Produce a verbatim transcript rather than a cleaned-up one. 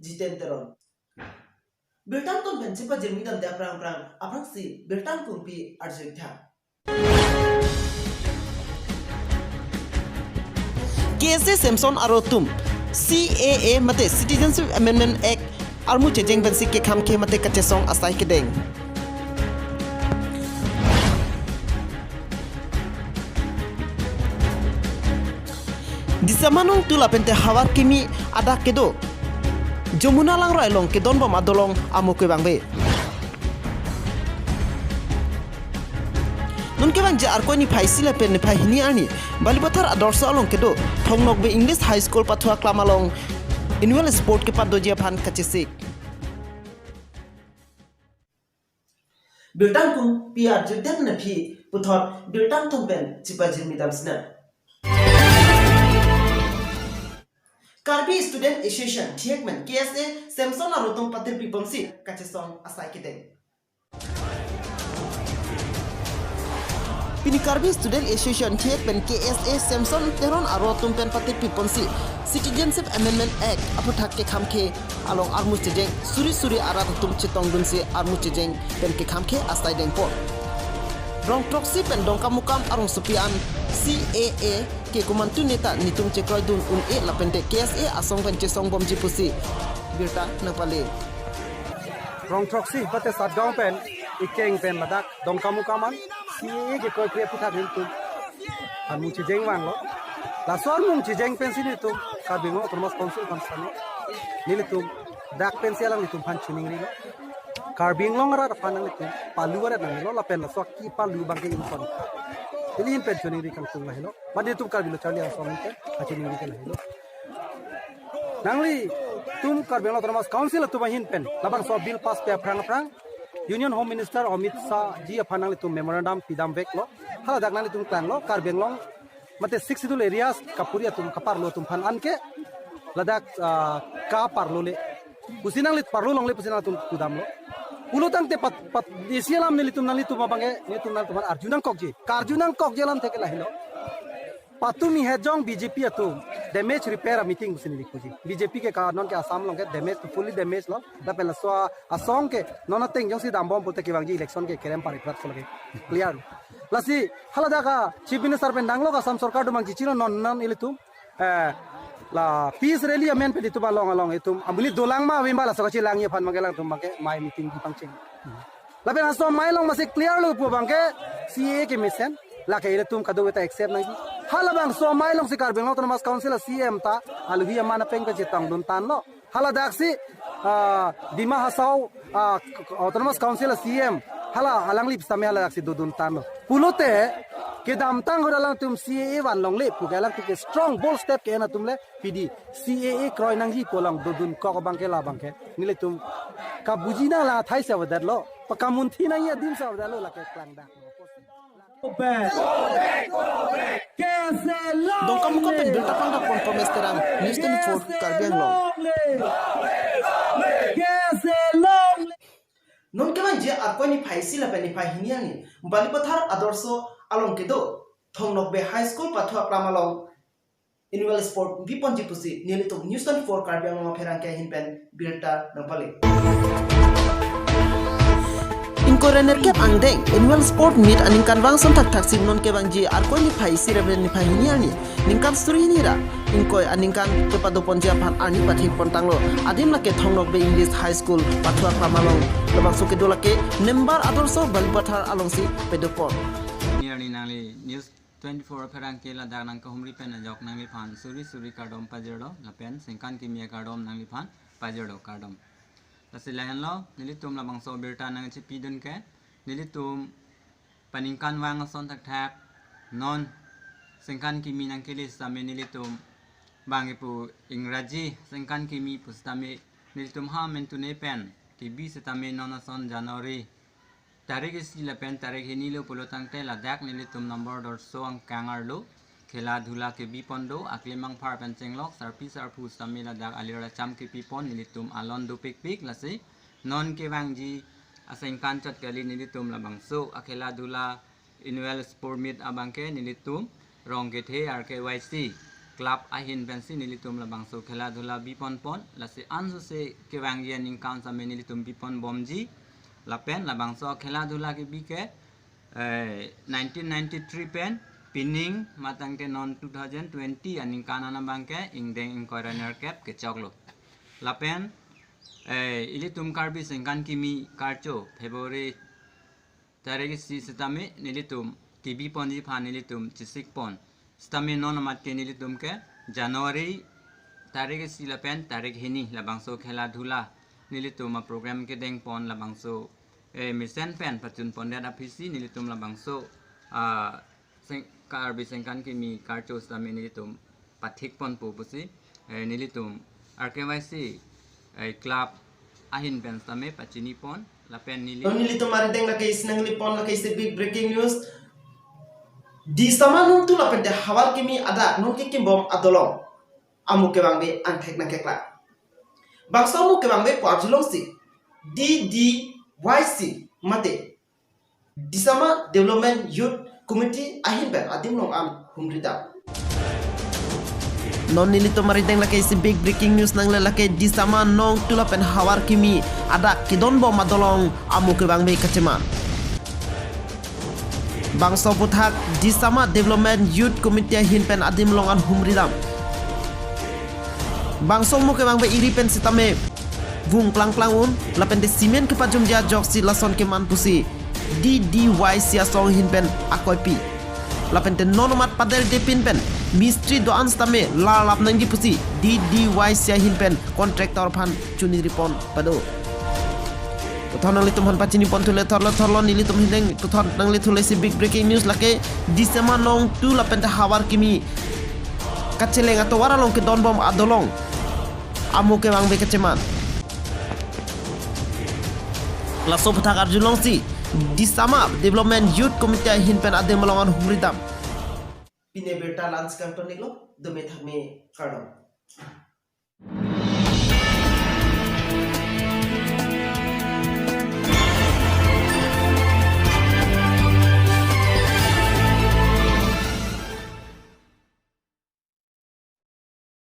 Jiten Teron. Birta angton pen chepajirmi damde aphrang aphrang aphrangsi birta angkung pi arjutha. K S A Semson aro atum C A A mate Citizenship Amendment Act armu chejeng pensi kekhamkhe mate kachesong asai kedeng. Disama nungtu lapente havar kimi adak kedo Jamuna langroi along kedonbom adolong amo kevangve. Non kevangji Arkoi niphai isi lapen niphai hini arni Balipathar Adarsha along kedo Thong Nokbe English High School pathu aklam along annual sport kepadoji aphan kachesik. Birta angkung pi arjutha, nephi puthot birta angton pen chepajirmi damsinang. Karbi Student Association thek pen K S A Semson aro atum patirpi ponsi kachesong asai kedeng. Pini Karbi Student Association thek pen K S A Semson Teron aro atum pen patirpi ponsi Citizenship Amendment Act aphuthak kekhamkhe along armu chejeng suri suri arat atum chetongdunsi armu chejeng pen kekhamkhe asai dengpo. Rong throksi pen Dongkamukam arongsopi an C A A ke komantu neta netum chekroidun un-e lapente K S A asong pen chesongbomji pusi birta nangpale. Rong throksi pate Satgaon pen ikeng pen ladak Dongkamukam an C A A kekroikre aphuthak netum armu chejeng vanglo. Laso armu chejeng pensi netum Karbi Anglong Autonomous Council aphan sano. Nelitum dak pensi alanglitum aphan choningrilo. Karbi Anglong arat aphan nanglitum palu arat nanglilo lapen laso kipalu abangke ingkon. Neli ahin pen choningri kangtung lahelo. Mate netum Karbi Lo Charli Asong ahin pen kachoningri ke lahelo. Nanglitum Karbi Anglong Autonomous Council atum ahin pen labangso bill pass pi aphrang aphrang Union Home Minister Amit Shah ji aphan nanglitum memorandum pidamveklo. Haladak nanglitum klanglo Karbi Anglong mate Sixth Schedule areas kapuri atum kaparlo atum aphan anke ladak, ah, kaparlo le pusi nangli parlo longle pusi nangtum kudamlo. Pulo tangte pat, pat isi alam nelitum nanglitum abangke netum nangtum arju nangkokji. Karju nangkokji alam thek lahelo. Patumi hejong B J P atum damage repair a meeting pusi neli puji. B J P ke ka non ke Assam along ke damage to fully damage lo. Lapen laso asong ke non ateng jongsi dambom pulote kevangji election ke kerem pari prat solo ke clear. Lasi haladak a Chief Minister pen danglo ka Assam Sorkar do mang chichilo non non ilitum. Eh, la peace rally amen pen itum along along itum amuli dolang ma avimba laso kachelangji aphan mangke alangtum mangke mai meeting di pangcheng. Lapen aso mai along masi clear lo pu abangke C A A kemesen lake ilitum kadokave ta accept nangji. Halabangso mai alongsi Karbi Anglong Autonomous Council a C M ta aluhi aman apeng kachetongdun tanlo. Haladaksi, ah, Dima Hasao, ah, Autonomous Council a C M hala alangli sitame haladaksi dodun tanlo. Pulote kedamtang ahut alangtum C A A van longle puke alangtum ke strong bold step ke-en atum le pidi C A A kroi nangji pu along dodun kok abangke labangke nelitum kabuji nanglang athai si avedetlo. Pakamunthi nangji adim si avedetlo lake klangdak. Dongkamukam pen birta pangdapon Promes Terang, News twenty-four, Karbi Anglong. Non kevangji Arkoi niphai isi lapen niphai hini arni Balipathar Adarsha along kedo Thong Nokbe High School pathu aklam along annual sport biponji pusi nelitum News twenty-four Karbi Anglong apherangke ahin pen birta nangpale. Ingkoi ra nerkep angdeng annual sport meet aningkanvang ason thakthaksi non kevangji Arkoi niphai isi lapen niphai hini arni ningkan suri hini ra ingkoi aningkan kepadoponji aphan arni pathekpon tanglo. Adim lake Thong Nokbe English High School pathu aklam along, labangso kedo lake Nembar Adarsha Balipathar alongsi padopon. Hini arni nangli News twenty-four apherangke ladak nangkahumri pen ajok nangliphan suri suri kardom pajirlo lapen sengkan kimi akardom nangliphan pajirlo, kardom. Lasi lahenlo nelitum labangso birta nangchipidun ke nelitum paningkanvang ason thakthak non sengkan kimi nangkele sitame nelitum bang ipu Ingraji sengkan kimi pu sitame nelitum ha mentune pen kebi sitame non ason January tarik isi lapen tarik hini lo pulo tangte ladak nelitum Nembar Adarsha angkang arlo khela dhula kebipon do, aklim angphar pen chenglok, sarpi sarpo sitame ladak alir acham kepipon nelitum alon dopikpik. Lasi non kevangji asengkan chot kali nelitum labangso akhela dhula annual sport meet abangke nelitum Rongkethe R K Y C club ahin pensi nelitum labangso khela dhula bipon pon, lasi ansose kevangji aningkan sitame nelitum bipon bomji, lapen labangso khela dhula kebi ke, eh, nineteen ninety-three pen pining matangte non two thousand twenty aningkan an abangke ingdeng ingkoi ra nerkep kechoklo. Lapen, eh, ilitum Karbi Sengkan Kimi Karcho February tarik isi sitame nelitum kebi ponji aphan nelitum chesik pon. Sitame non amat ke nelitum ke January tarik isi lapen tarik hini labangso khela dhula nelitum aprogram kedeng pon labangso, eh, mesen pen pachun pondet aphisi nelitum labangso, ah, Seng-, Karbi Sengkan Kimi Karcho sitame nelitum pathik ponpo pusi, eh, nelitum R K Y C, eh, club ahin pen sitame pachini pon, lapen neli. Non nelitum arideng lake isi nangli pon lake isi big breaking news. Disama nongtu lapente Hawar Kimi adak nongkekim bom adolong amo kevangve angthek nangkeklang. Bangso amo kevangve pu arjulongsi D D Y C mate Disama Development Youth Committee ahin pen adim along an humridam. Non nelitum arideng lake isi big breaking news nangle lake Disama nongtu lapen Hawar Kimi adak kedon bom adolong amo kevangve kacheman. Bangso aphuthak Disama Development Youth Committee ahin pen adim along an humridam. Bangso amo kevangve iri pen sitame vung plangplang un lapente cement kepajumji ajoksi lason keman pusi D D Y C asong ahin pen akoipi. Lapente non amat pader depin pen mistri do-an sitame larlap nangji pusi D D Y C ahin pen contractor aphan chuniri pon pado. Puthot nanglitum aphan pachini pon thule thorlo thorlo nelitum arideng puthot nangli thule isi big breaking news lake Disama nongtu lapente Hawar Kimi kacheleng atovar along kedon bom adolong amo kevangve kacheman. Laso aphuthak arjulongsi Disama Development Youth Committee ahin pen adim along an humridam. Pini abirta la-ansi kangton-iklo, dome thakme kardom.